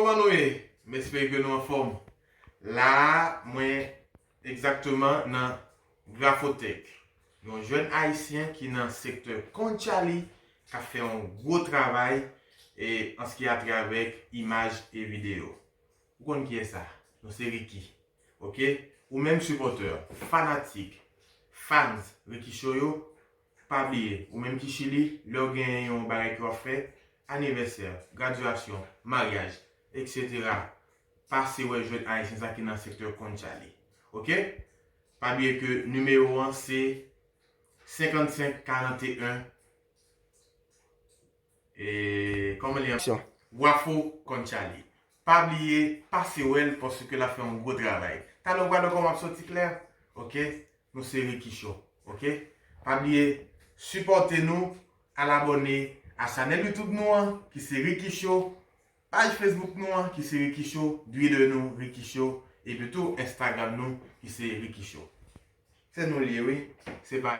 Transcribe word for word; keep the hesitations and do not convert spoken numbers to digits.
Kòman nou ye? M espere ke nou anfòm. La a, mwen egzakteman nan Grafotech. Yon jèn ayisyen ki nan sektè Konchali k ap fè yon gwo travay e an ce qui a trait avèk imaj e videyo. Ou konn kiyès sa? Nou se Ricky. Oke? Ou menm sipòtè, fanatik, fans Ricky Show yo, pa bliye, ou menm ki Chili, lè w genyen yon bagay ke w ap fè, anivèsè, gradyasyon, maryaj, etsetera, pase wè jèn ayisyen sa ki nan sektè Konchali. Oke? Pa bliye ke nimewo an se senkannsenk karanteyen e kòman li an? Wafo Konchali. Pa bliye, pase wè l paske l ap fè yon gwo travay. Talè w pral wè kòman ap soti klè. Oke? Nou se Ricky Show. Oke? Pa bliye, sipòte nou, al abòne a chanèl YouTube nou an, ki se Ricky Show, paj Facebook nou an, ki se Ricky Show, Twitter nou, Ricky Show, epi tou Instagram nou, ki se Ricky Show. Se nou l ye, wi. Se pa